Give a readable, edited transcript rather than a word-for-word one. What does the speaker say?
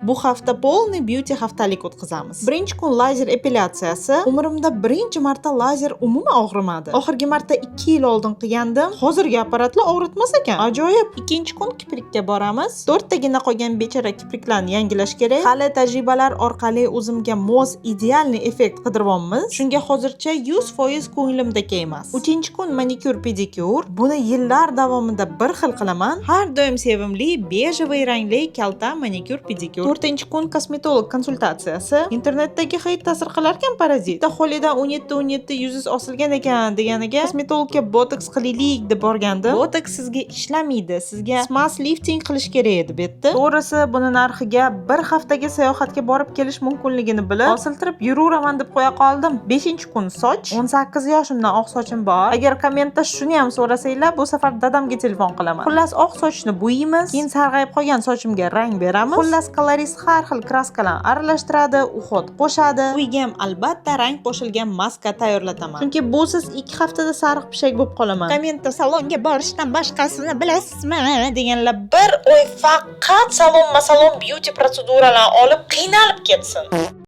Bu hafta полный beauty haftalik o'tkazamiz. Birinchi kun lazer epilyatsiyasi. Umrimda birinchi marta lazer umuman og'rimadi. Oxirgi marta 2 yil oldin qilgandim. Hozirgi apparatlar og'ritmas ekan. Ajoyib. Ikkinchi kun kiprikka boramiz. To'rttagina qolgan bechora kipriklarni yangilash kerak. Hali tajribalar orqali o'zimga mos идеальный effekt qidiryapmiz. Shunga hozircha 100% ko'nglimdagi emas. Uchinchi kun manikyur, pedikyur. Buni yillar davomida bir xil qilaman. Har doim sevimli бежевый rangli kalta manikyur, pedikyur. To'rtinchi kun kosmetolog konsultatsiyasi. Internetdagi heyt ta'sir qilarkan, parazit. Bitta Holidan 17 17 yuzingiz osilgan ekan deganiga kosmetologga botoks qilaylik deb borgandim. "Botoks sizga ishlamaydi, sizga SMAS lifting qilish kerak edi" debdi. To'g'risi, buni narxiga bir haftaga sayohatga borib kelish mumkinligini bilib, osiltirib yuruveraman deb qo'ya qoldim. Beshinchi kun soch. 18 yoshimdan oq sochim bor. Agar kommentda shuni ham so'rasanglar, bu safar dadamga telefon qilaman. Xullas, oq sochni bo'yaymiz, keyin sarg'ayib qolgan sochimga rang beramiz. Xullas, kolorist har xil краска larni aralashtiradi, уход qo'shadi. Uyga ham albatta rang qo'shilgan maska tayyorlataman. Chunki busiz 2 haftada sariq pishak bo'lib qolaman. Kommentda "Salonga borishdan boshqasini bilasizmi?" deganlar bir oy faqat salonma salon beauty protseduralarni olib qiynalib ketsin.